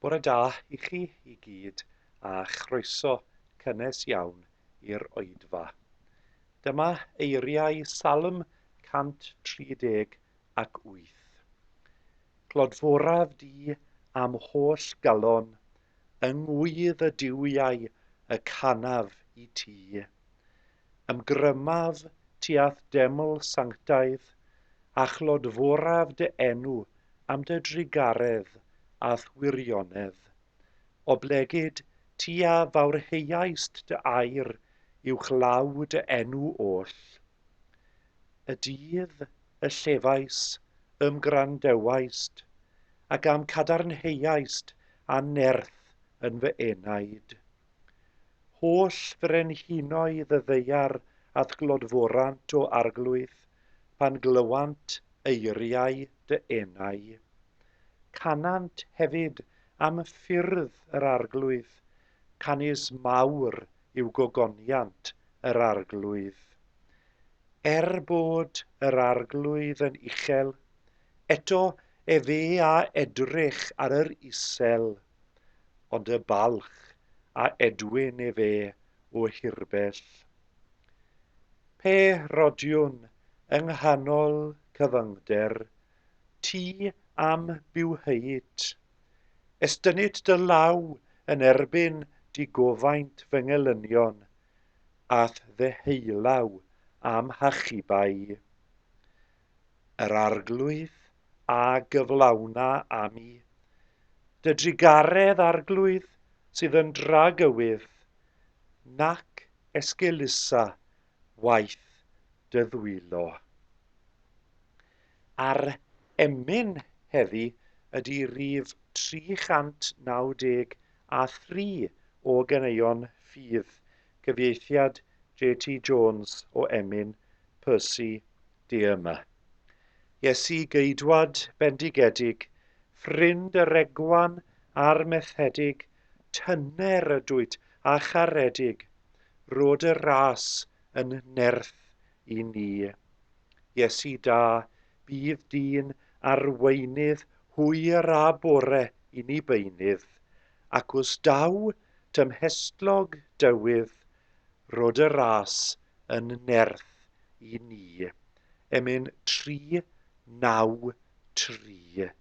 Bore da i chi i gyd a chroeso cynnes iawn i'r oedfa. Dyma eiriau Salm 138. Clodforaf di am holl galon, yng ngwydd y duwiau y canaf i ti. Ymgrymaf tua'th deml sanctaidd, a chlodforaf dy enw am dy drugaredd a'th wirionedd. Oblegid ti a fawrheuaist dy air uwchlaw dy enw oll. Y dydd y llefais, y'm gwrandewaist, ac a'm cadarnheuaist â nerth yn fy enaid. Holl frenhinoedd y ddaear a'th glodforant, O Arglwydd, pan glywant eiriau dy enau. Canant hefyd am ffyrdd yr Arglwydd, canys mawr yw gogoniant yr Arglwydd. Er bod yr Arglwydd yn uchel, eto efe a edrych ar yr isel, ond y balch a edwyn efe o hirbell. Pe rodiwn yng nghanol cyfyngder, ti a'm bywheuit. Estynnit dy law yn erbyn digofaint fy ngelynion, a'th ddeheulaw a'm hachubai. Yr Arglwydd a gyflawna â mi. Dy drugaredd, Arglwydd, sydd yn dragywydd, nac esgeulusa waith dy ddwylo. A'r emyn heddi ydy rif 393 o ganeuon ffydd, cyfieithiad JT Jones o emyn Percy Dearmer. Iesu Geidwad bendigedig, ffrind yr egwan a'r methedig, tyner ydwyt a charedig, Rho dy ras yn nerth i ni. Iesu da, bydd di'n arweinydd hwyr a bore i ni beunydd, ac os daw tymhestlog dywydd, rho dy ras yn nerth i ni. Emyn 393.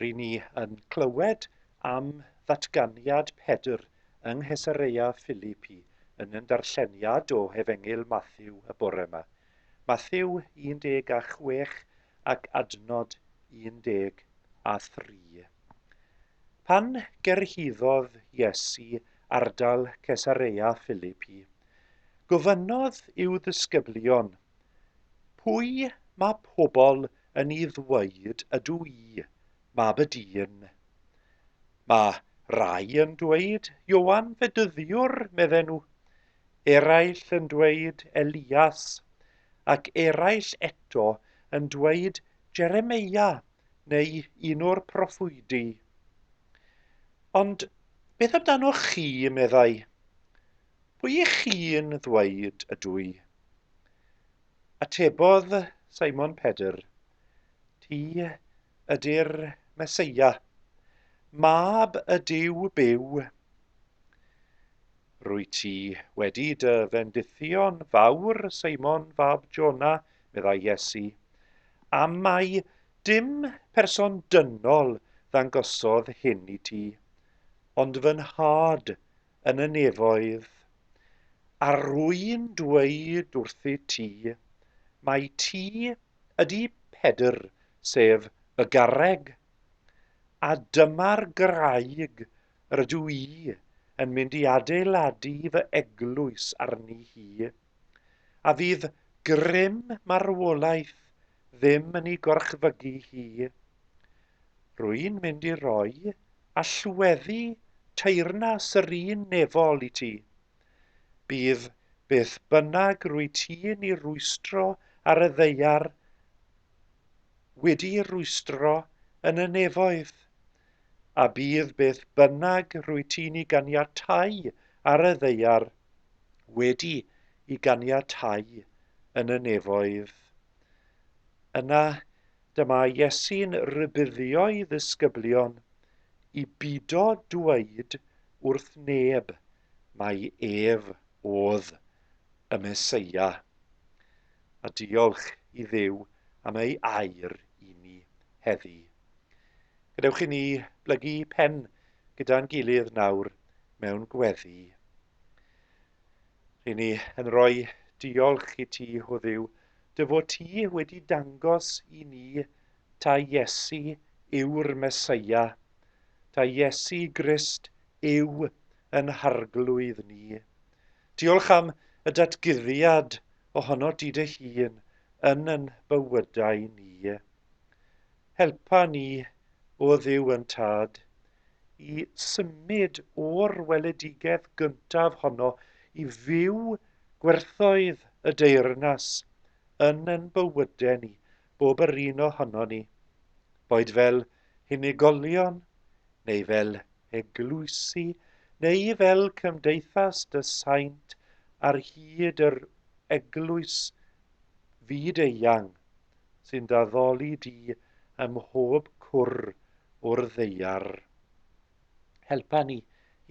Ry'n ni yn clywed am ddatganiad Pedr yng Nghesareia Philipi yn ein darlleniad o Efengyl Mathew y bore yma. Mathew 16 ac adnod 13. Pan gyrhaeddodd Iesu ardal Cesarea Philipi, gofynnodd i'w ddisgyblion, Pwy mae pobl yn ei ddweud ydw i, mab y dyn? Mae rai yn dweud Ioan Fedyddiwr, medden nhw, eraill yn dweud Elias, ac eraill eto yn dweud Jeremeia neu un o'r proffwydi. Ond beth amdanoch chi, meddai? Pwy ych chi'n ddweud ydw i? Atebodd Simon Pedr, Ti ydy'r Meseia, Mab y Duw byw. Rwyt ti wedi dy fendithio'n fawr, Seimon fab Jona, meddai Iesu, am mai dim person dynol ddangosodd hyn i ti, ond fy Nhad yn y nefoedd. A rwy'n dweud wrthyt ti, mai ti ydy Pedr, sef y garreg, a dyma'r graig rydw i yn mynd i adeiladu fy eglwys arni hi, a fydd grym marwolaeth ddim yn ei gorchfygu hi. Rwy'n mynd i roi allweddi teyrnas yr un nefol i ti. Bydd beth bynnag rwyt ti'n ei rwystro ar y ddaear wedi'i rwystro yn y nefoedd, a bydd beth bynnag rwyt ti'n ei ganiatáu ar y ddaear wedi i ganiatáu yn y nefoedd. Yna Dyma Iesu'n rhybuddio'i ddisgyblion i bido dweud wrth neb mai ef oedd y Meseia. A diolch i Dduw am ei air i ni heddi. Gadewch i ni blygu pen gyda'n gilydd nawr mewn gweddi. Ry'n ni yn rhoi diolch i ti, o Dduw, dy fod ti wedi dangos i ni ta Iesu yw'r Meseia, ta Iesu Grist yw yn Harglwydd ni. Diolch am y datguddiad ohono di dy hun yn yn bywydau ni. Helpa ni, o Dduw yn Tad, i symud o'r weledigaeth gyntaf honno i fyw gwerthoedd y deyrnas yn ein bywydau ni, bob yr un ohono ni, boed fel unigolion, neu fel eglwysi, neu fel cymdeithas dy saint ar hyd yr eglwys fyd-eang sy'n d'addoli di ym mhob cwr o'r ddaear. Helpa ni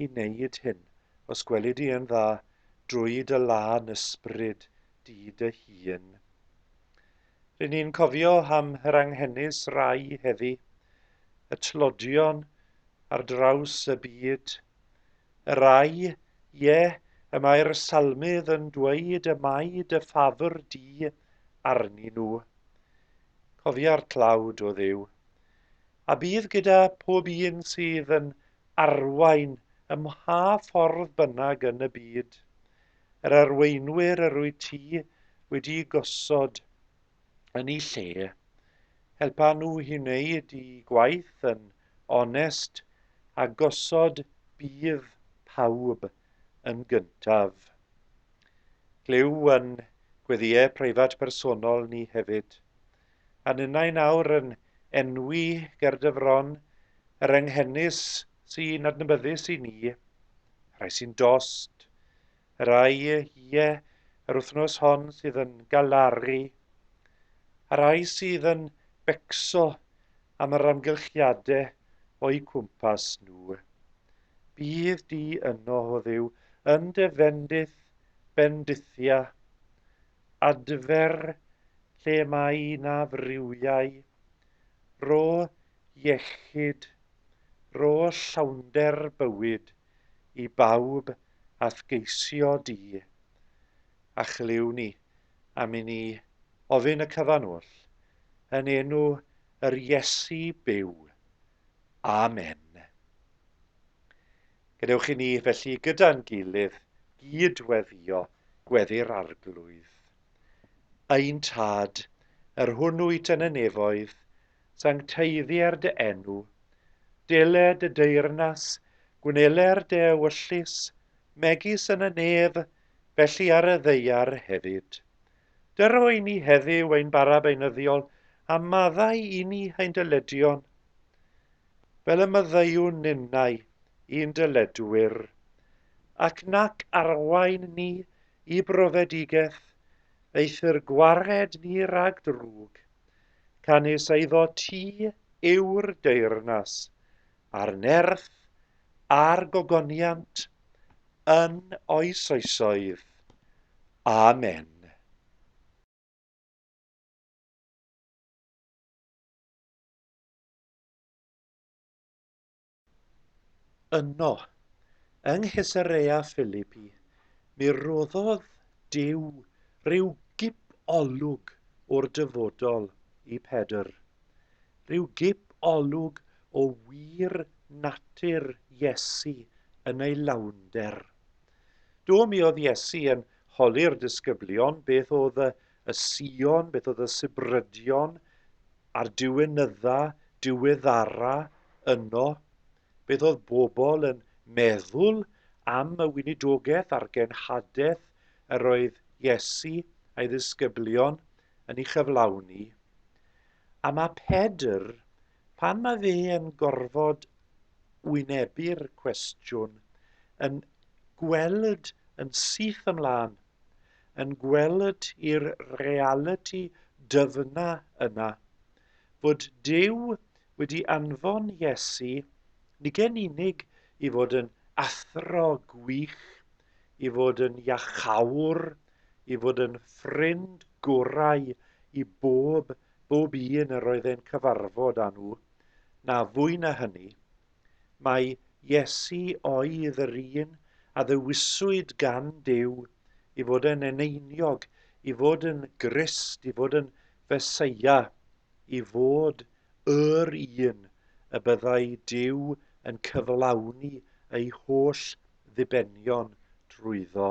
i wneud hyn, os gweli di yn dda, drwy dy lân ysbryd di dy hun. Rŷn ni'n cofio am yr anghenus rai heddi, y tlodion ar draws y byd, y rai, ie, y mae'r salmydd yn dweud y mae dy ffafr di arnyn nhw. Cofia'r tlawd, o Dduw, a bydd gyda pob un sydd yn arwain ym mha ffordd bynnag yn y byd, yr arweinwyr yr wyt ti wedi'u gosod yn eu lle. Helpa nhw i wneud eu gwaith yn onest a gosod budd pawb yn gyntaf. Clyw yn gweddïau preifat personol ni hefyd. A ninnau nawr yn enwi ger dy fron yr anghenus sy'n adnabyddus i ni, y rhai sy'n dost, y rhai, ie, yr wythnos hon sydd yn galaru, y rhai sydd yn becso am yr amgylchiadau o'u cwmpas nhw. Bydd di yno, o Dduw, yn dy fendith bendithia, Adfer lle mae 'na friwiau. Rho iechyd, rho llawnder bywyd i bawb a'th geisio di, a chlyw ni am i ni ofyn y cyfan oll, yn enw yr Iesu byw. Amen. Gadewch i ni felly gyda'n gilydd gyd-weddïo gweddi'r Arglwydd. Ein Tad, yr hwn wyt yn y nefoedd, sancteiddier dy enw. Dele dy deyrnas, gwneler dy ewyllys, megis yn y nef, felly ar y ddaear hefyd. Dyro i ni heddiw ein bara beunyddiol, a maddau i ni ein dyledion, fel y maddeuwn ninnau i'n dyledwyr, ac nac arwain ni i brofedigaeth, eithr gwared ni rhag drwg. Canys eiddo ti yw'r deyrnas, a'r nerth, a'r gogoniant, yn oes oesoedd. Amen. Yno, yng Nghesarea Philipi, mi roddodd Duw ryw gip olwg o'r dyfodol i Pedr. Rhyw gip olwg o wir natur Iesu yn ei lawnder. Do, mi oedd Iesu yn holi'r disgyblion beth oedd y, y sïon, beth oedd y sibrydion a'r diwinydda diweddara yno, beth oedd bobl yn meddwl am y weinidogaeth a'r genhadaeth yr oedd Iesu a'i ddisgyblion yn ei chyflawni. A mae Pedr, pan mae fe yn gorfod wynebu'r cwestiwn, yn gweld yn syth ymlaen yn gweld i'r realiti dyfna yna, fod Duw wedi anfon Iesu nid yn unig i fod yn athro gwych, i fod yn iachawr, i fod yn ffrind gorau i bob, bob un yr oedd e'n cyfarfod â nhw, na fwy na hynny, mai Iesu oedd yr un a ddewiswyd gan Duw i fod yn eneiniog, i fod yn Grist, i fod yn Feseia, i fod yr un y byddai Duw yn cyflawni ei holl ddibenion drwyddo.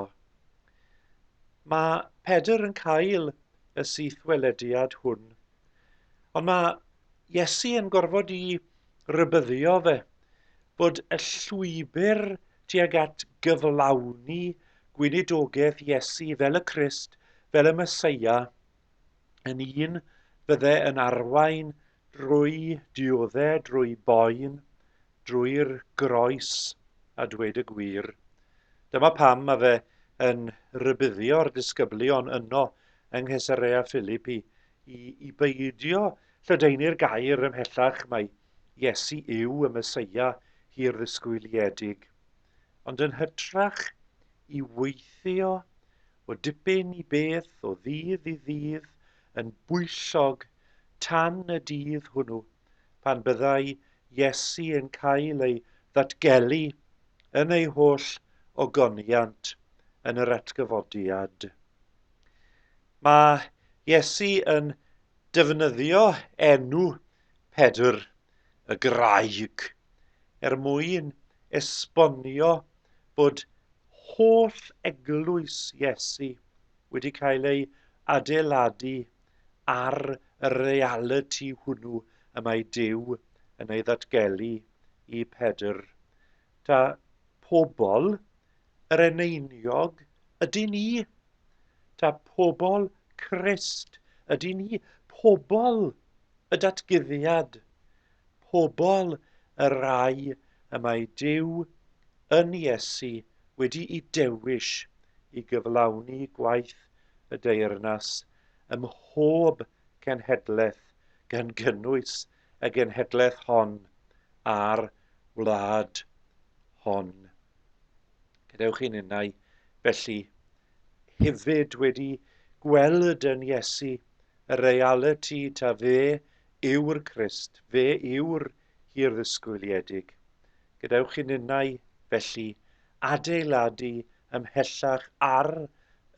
Mae Pedr yn cael y sythwelediad hwn. Ond mae Iesu yn gorfod i rybyddio fe bod y llwybr tuag at gyflawni gweinidogaeth Iesu fel y Crist, fel y Meseia, yn un fydde yn arwain drwy diodde, drwy boen, drwy'r groes, a dweud y gwir. Dyma pam mae fe yn rhybuddio'r disgyblion yno yng Nghesarea Philipi i, i beidio lledaenu'r gair ymhellach mai Iesu yw y Meseia hir ddisgwyliedig, ond yn hytrach i weithio o dipyn i beth o ddydd i ddydd yn bwyllog tan y dydd hwnnw pan byddai Iesu yn cael ei ddatgelu yn ei holl ogoniant yn yr atgyfodiad. Mae Iesu yn defnyddio enw Pedr, y graig, er mwyn esbonio bod holl eglwys Iesu wedi cael ei adeiladu ar y realiti hwnnw y mae Duw yn ei ddatgelu i Pedr. Ta pobl yr eneiniog ydy ni. Ta pobl Crist ydy ni. Pobl y datguddiad. Pobl y rai y mae Duw yn Iesu wedi'i dewis i gyflawni gwaith y deyrnas ym mhob cenhedlaeth, gan gynnwys y genhedlaeth hon a'r wlad hon. Gadewch i ninnau, felly, hefyd wedi gweld yn Iesu y realiti ta fe yw'r Crist, fe yw'r hir-ddisgwyliedig. Gadewch i ninnau, felly, adeiladu ymhellach ar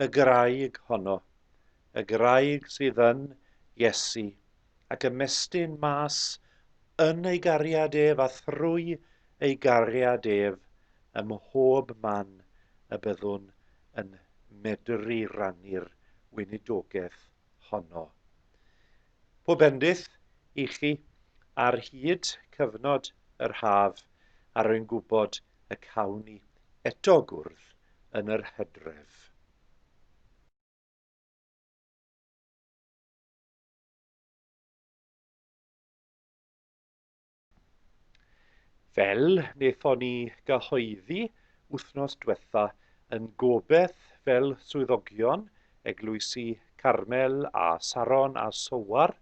y graig honno, y graig sydd yn Iesu, ac ymestyn mas yn ei gariad ef a thrwy ei gariad ef ym mhob man y byddwn yn medru rannu'r weinidogaeth honno. Pob bendith i chi ar hyd cyfnod yr haf a rwy'n gwybod y cawn ni eto gwrdd yn yr hydref. Fel wnaethon ni gyhoeddi wythnos dwetha yn gobeth fel swyddogion eglwysi Carmel a Saron a Sowar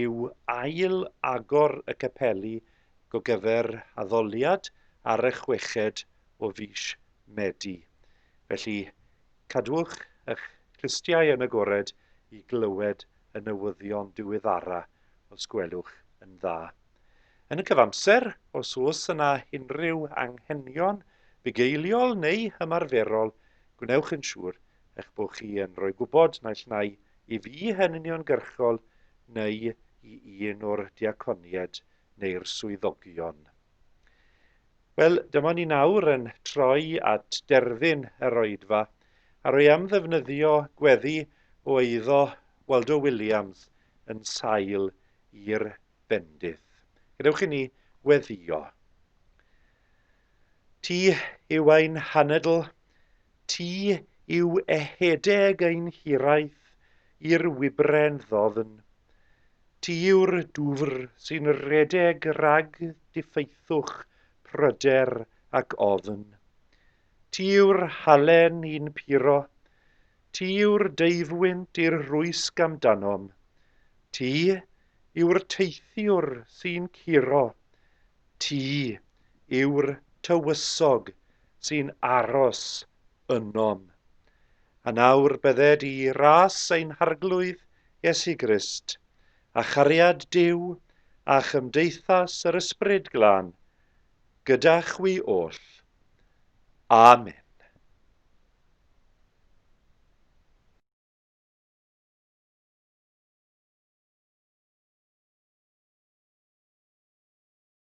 yw ail agor y capeli gogyfer addoliad ar y chweched o fis Medi. Felly, cadwch eich clustiau yn agored i glywed y newyddion diweddara os gwelwch yn dda. Yn y cyfamser, os oes yna unrhyw anghenion bugeiliol neu ymarferol, gwnewch yn siŵr eich bod chi yn rhoi gwybod naill ai i fi yn uniongyrchol neu i un o'r diaconiaid neu'r swyddogion. Wel, dyma ni nawr yn troi at derfyn yr oedfa, a rwy am ddefnyddio gweddi o eiddo Waldo Williams yn sail i'r bendith. Gadewch i ni weddïo. Ti yw ein hanedl, ti yw ehedeg ein hiraeth i'r wybren ddofn. Ti yw'r dwfr sy'n rhedeg rhag diffaethwch pryder ac ofn. Ti yw'r halen i'n puro, Ti yw'r deifwynt i'r rwysg amdanom. Ti yw'r teithiwr sy'n curo. Ti yw'r tywysog sy'n aros ynom. A nawr bydded i ras ein Harglwydd Iesu Grist, a chariad Duw, a chymdeithas yr Ysbryd Glân, gyda chwi oll. Amen.